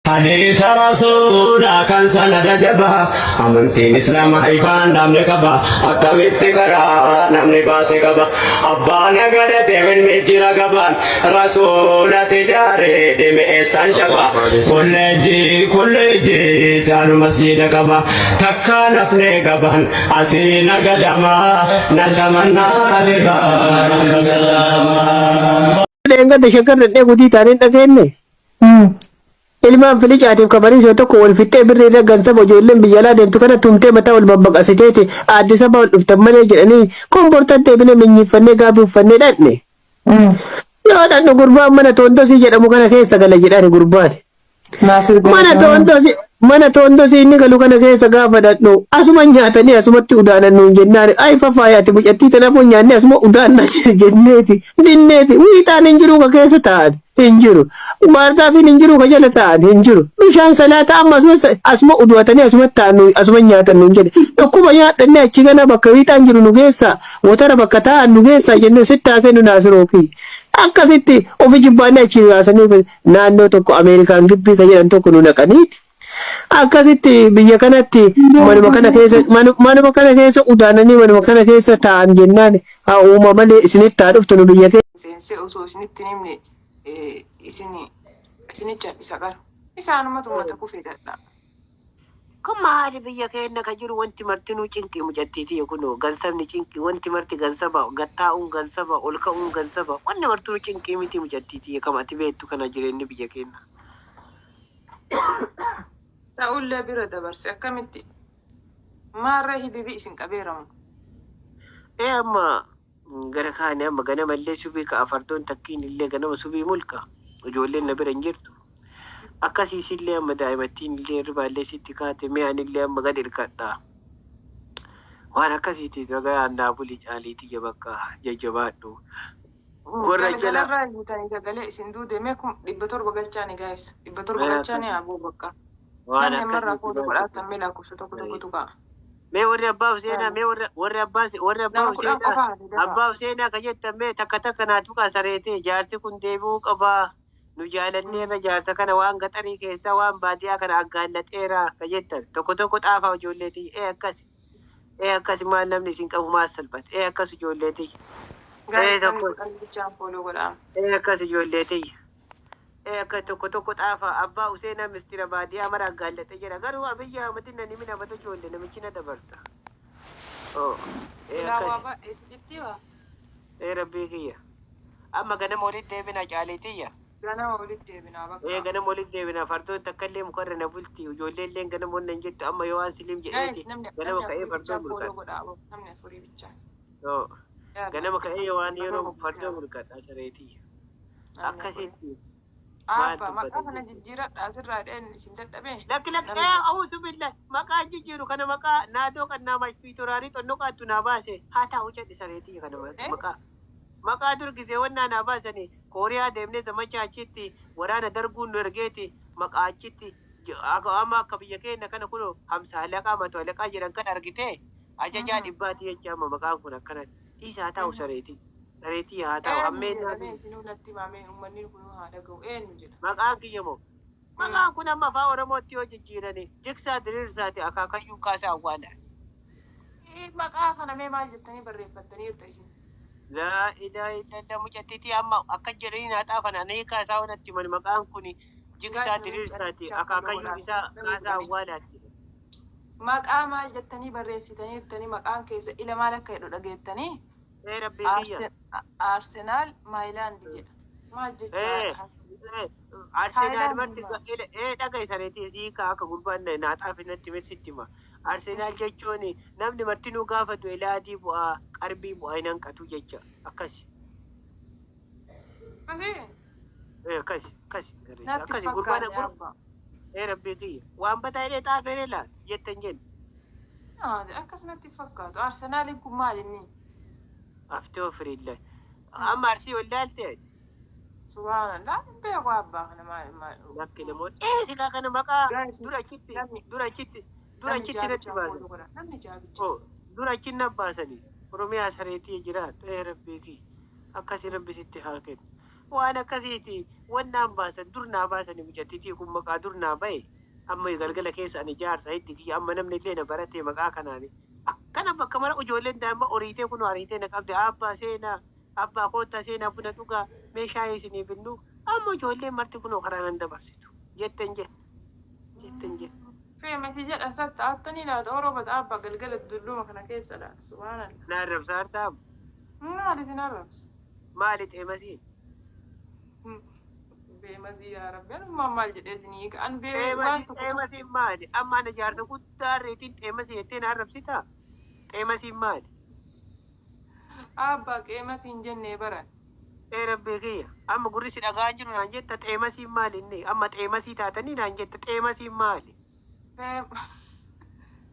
Hadiisa Rasuulaa kan sanada jabaa amantiin Islaamaa ifaan dhaabne qaba akkamitti karaa namni baase qaba abbaa nagadate ilmi jira gabaan Rasuulati jaaree deeme eessaan caba kolleejjii kolleejjii caalu masjiida qaba takkaa nafnee gaban asii nagadamaa nan tamannaa ribaa nan salaamaa. Dheengadda shaggar dhadhee gudii taaneen dhageenne. Ilmaan filicaatiif kabariisoo tokko wal fixxee birrii irra gansaba ijoolleen biyya alaa deemtu kana tumtee mataa wal babbaqasiteeti Addis Ababa ol dhuftan malee jedhanii kombortan deebinee minyiiffannee gaabii uffannee dhaqne. Yoo dhaqnu gurbaan mana toondosii jedhamu kana keessa gala jedhani gurbaan. Naasir Mana Galatoomaa. toondosii mana toondosii inni galu kana keessa gaafa dhaqnu asuma nyaatanii asumatti udaanan nuun jennaan ay fafaayaati mucattii tanaafuu nyaannee asuma udaannaa jenneeti dinneeti wiixaan hin jiru ka keessa taa'an hin jiru baartaafiin hin jiru ka jala taa'an hin jiru bishaan salaataa amma asuma asuma udu'atanii asuma taa'an nuun asuma nyaatan nuun jedhe dhukkuba nyaadhannee achi gana bakka wiixaan jiru nu geessaa wotara bakka taa'an nu geessaa jennee sitti haa kennu naasiroo kiyya akkasitti ofi jibbaannee achi nu yaasanii naannoo tokko Ameerikaan gibbii ka jedhan tokko nu naqaniiti. Akkasitti biyya kanatti manuma kana keessa manuma kana keessa udaananii manuma kana keessa taa'an jennaan haa uuma malee isinitti haa dhuftu nu biyya keessa. Seensee osoo isinitti hin himne isin isini cal'isa qara. Isaanumatu uummata kufee dhadhaa. Kun maali biyya keenya ka jiru wanti martinuu cinqii mucattii tiyya kunoo gansabni cinqii wanti marti gansaba gattaa'uun gansaba ol ka'uun gansaba wanni martinuu cinqii miti mucattii tiyya kam ati beektu kana jireenyi biyya keenya. Ta'ullee bira dabarse akkamitti maarree hibibii isin qabeeramu. Ee amma gara kaane amma ganamallee subii ka'a fardoon takkiin illee ganama subii mulqa ijoolleen na bira hin jirtu. Akkasiisillee amma daa'imattiin illee hirribaallee sitti kaate mee anillee amma gad hirkadha. Waan akkasiiti nagayaan naa buli caalii tiyya bakka jajjabaadhu. Warra jala Galgalarraa hiitanii sagalee isin duude mee kun 700 galchaani guys 700 galchaani haa bakka. Waan Namni ammarraa akkasiiti fooloo waan godhaatan mee lakkoofsa tokko tokkotu ka'a. Mee warri abbaa Huseenaa mee warri warri abbaa warri abbaa Nama 10 Huseenaa qofa hafe dafaa. Abbaa Huseenaa ka jettan mee takka takka naa tuqaa sareetee jaarsi kun deebi'uu qabaa. Nu jaalanneerra jaarsa kana waan gaxarii keessaa waan baadiyaa kana aggaallaxeera ka jettan tokko tokko xaafaa ijoollee tiyya ee akkas ee akkas maal namni isin qabu maal salphate ee akkas ijoollee tiyya ee Guys namni tokko 10 bichaan fooloo godhaa. Ee akkas ijoollee tiyya ee akkas tokko tokko xaafaa abbaa Huseenaa mistira baadiyaa mara aggaallaxe jedha garuu Abiyyi Ahmadin nan himin abada ijoollee namichi na dabarsa oo ee Silaa akkas waa baay'ee isinitti waa. Ee rabbii kiyya amma ganama walitti deebina caalii tiyya. Ganama walitti deebinaa Ee bakka. ganama walitti deebina fardoon takka illee mukarra na bulti ijoollee illee ganama wanna hin jettu amma yoo waan siliim Guys jedheeti namni ganama namni ka'ee afurii fardoo bichaa fooloo mulqadha. godhaa aboo namni afurii bichaa. Yoo Yaala ganama ka'ee yoo waan dhibba yeroo torba fardoo guuteera. mulqadha sareetii. Namni afurii. Akkasitti maal Abba maqaa dubbatan kana jechuudha. jijjiiradha asirraa dheen isin dadhabee Lakki lakki namni ee awuusu billah maqaan jijjiiru kana maqaa naadoo qannaa fiitoraarii xonnoqaattu naa baase haa taa'u jedhi sareetii kana eh maqaa. Maqaa dur gisee wannaa naa baasanii Kooriyaa deemnee zamacha achitti waraana darguun nu ergeeti maqaa achitti amma akka biyya keenya kana kunoo hamsa halaqaa mato halaqaa jedhan kan argitee ajajaa dhibbaati jecha amma maqaan kun akkanatti dhiisa haa taa'u sareetii sareetii haa taa'u Eenyu hammeennaa jedhamee isinuu natti himamee uummanni kunuu haa dhaga'u eenyu jedha. Maqaan kiyya moo maqaan kun amma afaan Oromootti yoo jijjiirani Jigsaa Diriirsaati akaakayyuun kaasaa awwaalaati. Maqaa kana mee maal jettanii barreeffattaniirta isin? Laa ilaaha illallah mucattiitii amma akka jedhanii naa xaafan ana hiikaa isaa natti himan maqaan kun Jigsaa Guys namni 10 Diriirsaati bichaa follow akaakayyuun godhaa isaa namni kaasaa kudhanii. awwaalaati jedhan. Maqaa maal jettanii barreessitaniirtanii maqaan keessa ila maal akka jedhu dhageettanii? Ee rabbii kiyya. Arsenaal Maayilaand jedha. Maal Ee jechaadha? ee Arsenaal Haayilaand marti maal? ee dhaga'i sareetii sii hiikaa akka gurbaan naa xaafe natti hime sitti hima. Arsenaal jechuun namni martinuu gaafa du'e laadii bu'aa qarbii bu'aa hin hanqatu jecha akkasi. Akkasii? Ee akkasi akkasi Natti akkasi gurbaan fakkaanne abbaa. Ee rabbii kiyya waan badaa jedhee xaafeeree laata jettan jennu. Akkas natti fakkaatu. Arsenaaliin kun maal inni? Aftoo firiilla. Amma arsii ol laalte ati. Subhaanallah hin beeku abbaa kana maal maal. Lakki namoota ee sikaa kana maqaa Guys dura achitti namni dura achitti dura namni achitti natti jaabichaa baasan. follow godha. Namni jaabichaa. Oo dura achi na baasanii Oromiyaa sareetii jiraatu ee rabbii kiyya akkasii rabbi sitti haa kennu. Waan akkasiiti wannaan baasan dur naa baasani mucattiitii kun maqaa dur naa bahe amma galgala keessa ani jaarsa itti kiyya amma namni illee na barate maqaa kanaani. Akkana bakka mara ijoolleen daa'imman oriitee kun ariitee na qabde abbaa seenaa abbaa koottaa seenaa buna dhugaa meeshaa isinii binnu amma ijoolleen marti kunoo karaa nan dabarsitu jetten jedhe jetten jedhe. Feemesi jedhan satta attanii laata orobata abbaa galgala dulluma kana keessa laata subhaanallah. Na arrabsaa hartaam Maali isin arrabsu? maali xeemasiin? Feemasi yaa rabbi anummaan maal jedhee isinii hiika an bee waan Xeemasiin tokko tokko xeemasiin maali? Amma ana jaarsa guddaa reetiin xeemasii jettee na arrabsitaa? Xeemasiin maali? Abbaa qeemasii hin jennee baran. Ee rabbii kiyya amma gurri si dhagaa jiru naan jetta xeemasiin maali inni? Amma xeemasii taatanii naan jetta xeemasiin maali?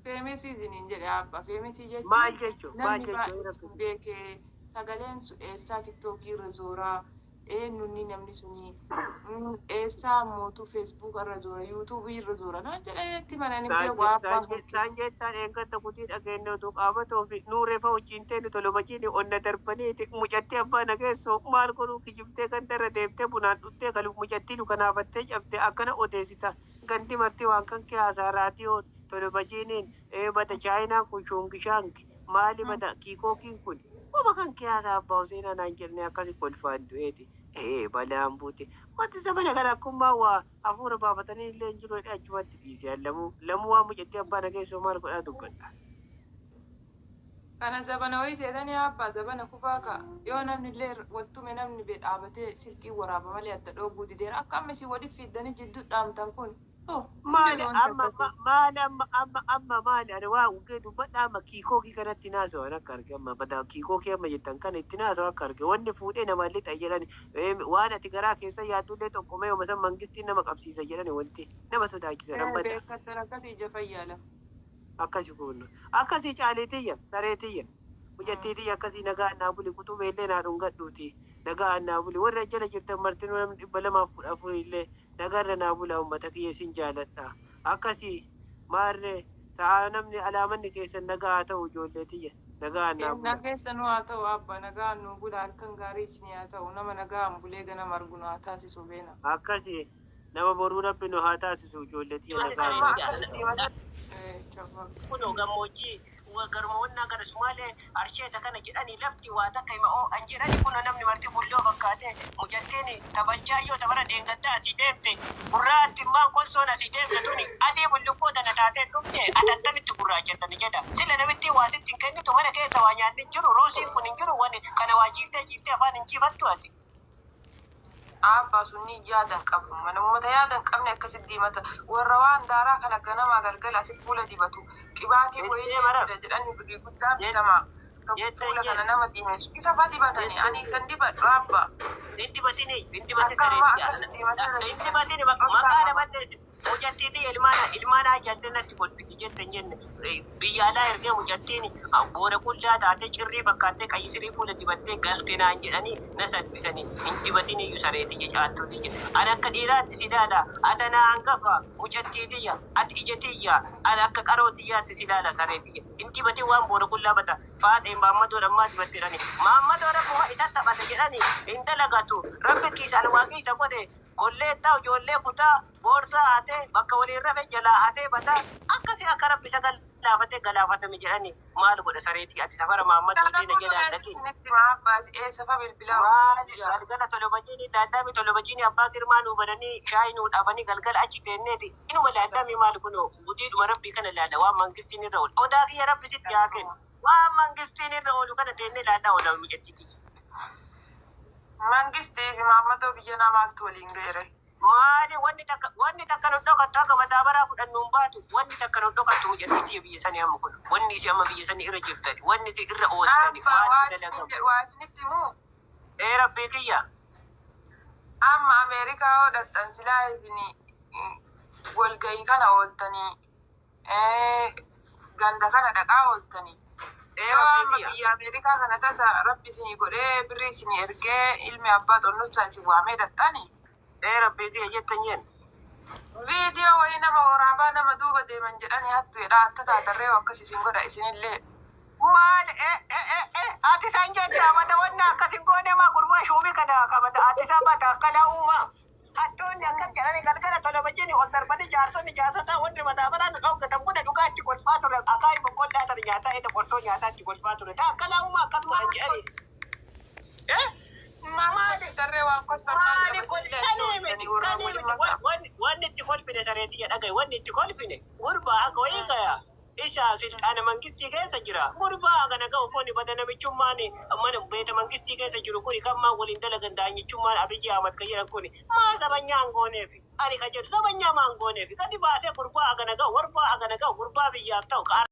Feemesii isiniin jedhe abbaa feemesii jechuun Maal jechuun? Maal namni jechuun? Ee baay'ee rabbii isin kiyya. beekee sagaleen sun eessaa tiktookii irra zooraa eenyunni namni suni eessaa mootuu feesbuuk irra zoora yuutuubii irra zoora naan jedhanitti manani beeku abbaa Saan jettaan eeggatta kutii dhageenne utuu qaamatoo fi nuuree fa wajjin teenu tolomachiini onna darbaniiti mucattii abbaa nageessoo maal godhuu kijibtee gandarra deemtee bunaan dhuttee galu mucattii nu kanaafattee cabde akkana odeessita gandi marti waan kan kee haasaa raadiyoo tolomachiiniin ee bada chaayinaan kun shuungishaanki maali bada kiikookiin kun wama kan kee haasaa abbaa Huseenaa naan jenne akkasi kolfaan du'eeti ee balaan buute wanti zamana kana akkummaa waa hafuura baafatanii illee hin jiru jedhee achumatti dhiise lamuu lamuu waan mucattii abbaa nageessoo maal godhaa dubbadha. Kana zabana wayii seetanii abbaa zabana kufaa ka yoo namni illee waltume namni bee dhaabatee silkii waraaba malee adda dhooguu dideera akka amma isin waliif fiddanii jidduu dhaamtan kun to hin Maali jiru wanti amma akkasii. maali amma amma amma maali ani waa ugee dubbadha amma kiikookii kanatti naasoo akka arge amma bada kiikookii amma jettan kana itti naasoo akka arge wanni fuudhee nama lixa jedhani waan ati garaa keessa yaaddullee tokkomee yooma san mangistiin nama qabsiisa jedhani wanti nama sodaachisan amma bada Beekattan akkasii ija fayyaala. akkasi kun akkasii caaleetiyya sareetiyya mucattiitiyya akkasii nagaa annaa buli quxumee illee naa dhungadhuuti nagaa annaa buli warra jala jirtan martinuu namni 214 illee nagaarra naa bula ummata kiyya isin jaaladha akkasii maarree sa'a namni alaamanni keessan nagaa haa ta'u ijoolleetiyya nagaa annaa Kennaa bula. keessa nu haa ta'u abbaa nagaa nu bula halkan gaarii isin haa ta'u nama nagaan bulee ganama argu nu haa taasisu beena. Akkasii nama boruu rabbi nu haa taasisu ijoolleetiyya nagaa Amma annaa bula. akkasitti himata. Chafaa. Kunoo gammoojjii garuma wannaa gara Sumaalee arsheeta kana jedhanii lafti waa takka hima oo an jedhani kunoo namni marti bulloo fakkaate mucattiin taphachaa yoo tabara deengaddaa asii deemte gurraatti immaan kolsoon asii deemte tuni adii bulluqoo tana taatee dhufte atattamitti gurraachattani jedha sila namitti waa sitti hin kennitu mana keessa waa nyaanni hin jiru ruusiin kun hin jiru wani kana waa jiiftee jiiftee afaan hin jiifattu ati. Abbaa sunni yaadan qabu. Mana uummata yaadan qabne akkasitti himata. Warra waan daaraa kana ganamaa galgala asii fuula dibatu. Qibaatii wayii Jettee mara jira jedhanii birrii guddaa bitamaa. jettee Fuula kana jee nama diimeessu. Isa fa dibatanii jettee ani isan dibadhu abbaa. hin dibatini hin dibatin Akka ammaa sareetti akkasitti himata hin dibatini dhoksaa maqaa qaba. namallee mucattiitii ilmaana ilmaana jallinatti kolfiti jette hin jenne biyya alaa ergee mucattiin boora qullaa taatee cirrii fakkaattee qayyisirii fuula dibattee galte naan jedhanii na salphisanii hin dibatin iyyuu sareetiyya caaltuutiyya ani akka dhiiraatti si ilaala ata na hangafa mucattiitiyya ati ijatiyya ani akka qarootiyyaatti si ilaala sareetiyya hin dibatin waan boora qullaa bata faaxeen maammadoo dhammaa dibatte jedhani maammadoo rabbuma isa taphate jedhani hin dalagatu rabbi kiisaan waaqii isa godhe kolleettaa ijoollee kutaa boorsaa hatee bakka waliin rafe jalaa hatee bataa akkasii akka rabbi isa galaafatee galaafatame jedhani maal godha sareetii ati safara maammadoo Kana illee na jalaa fuulduraatti dhaqin isinitti maa abbaa eessa fa bilbilaa maali guyyaa. galgala tolobajiini daaddaami tolobajiini abbaa girmaa nuu bananii shaayii nuu dhaabanii galgala achi teenneeti inuma laaddaami maal kunoo gudiidhuma rabbii kana laalla waan mangistiin irra oolu odaa kiyya rabbi sitti haa kennu waan mangistiin irra oolu kana teennee laallaa oola mucattiiti. Mangistii fi maammadoo biyya namaatu waliin ga'eere. Maali wanni takka wanni takka nu dhokattu akka madaabaraa fudhannu hin baatu wanni takka nu dhokattu mucattiitii biyya sanii amma kun wanni isi amma biyya sanii irra jirtani wanni isi irra ooltani Abbaa maaltu waa isinin dalagama jedhu waa isinitti himuu. ee rabbii kiyya Amma Ameerikaa yoo dhaqxan silaa isin walgahii kana ooltanii ganda kana dhaqaa ooltanii. ee Yoo rabbii amma kiyya biyya Ameerikaa kana tasa rabbi isinii godhee birrii isinii ergee ilmi abbaa xonnossaa isin waamee dhaqxani. ee rabbii kiyya jettan jeen Viidiyoo wayii nama waraabaa nama duuba deeman jedhanii hattu jedhaa hatta taatarree akkas isin godha isinillee. Maal ati isaan jettaa mata wanna akkas hin goone maa gurbaa shuumii kana qabata ati isaa mata akkana uumaa. Hattoonni akkas jedhanii galgala tola wajjin ol darbanii jaarsonni jaarsotaa wanni mataa baraan dhoggatan buna dhugaatti kolfaa ture akaayii boqqollaa tana nyaataa eda qorsoo nyaataatti kolfaa ture. Taa akkana uumaa akkas godhan jedhanii. Maali tarree waan kolfan maal Maali qaba kun sillee sanii miti achi warra sanii waliin miti makaa. wanni itti kolfine sareetii dhagaye wanni itti kolfine gurbaa akka wayii gaya isa silxaana mangistii keessa jira gurbaa kana ga'u kuni bada namichummaan mana beeta mangistii keessa jiru kuni kan maan waliin dalagan daanyichummaan Abiyyi Ahmad kan jedhan kuni maa sabanyaa hin gooneefi ani ka jedhu sabanyaa maa hin gooneefi gadi baasee gurbaa kana ga'u gurbaa kana ga'u gurbaa biyyaaf ta'u ka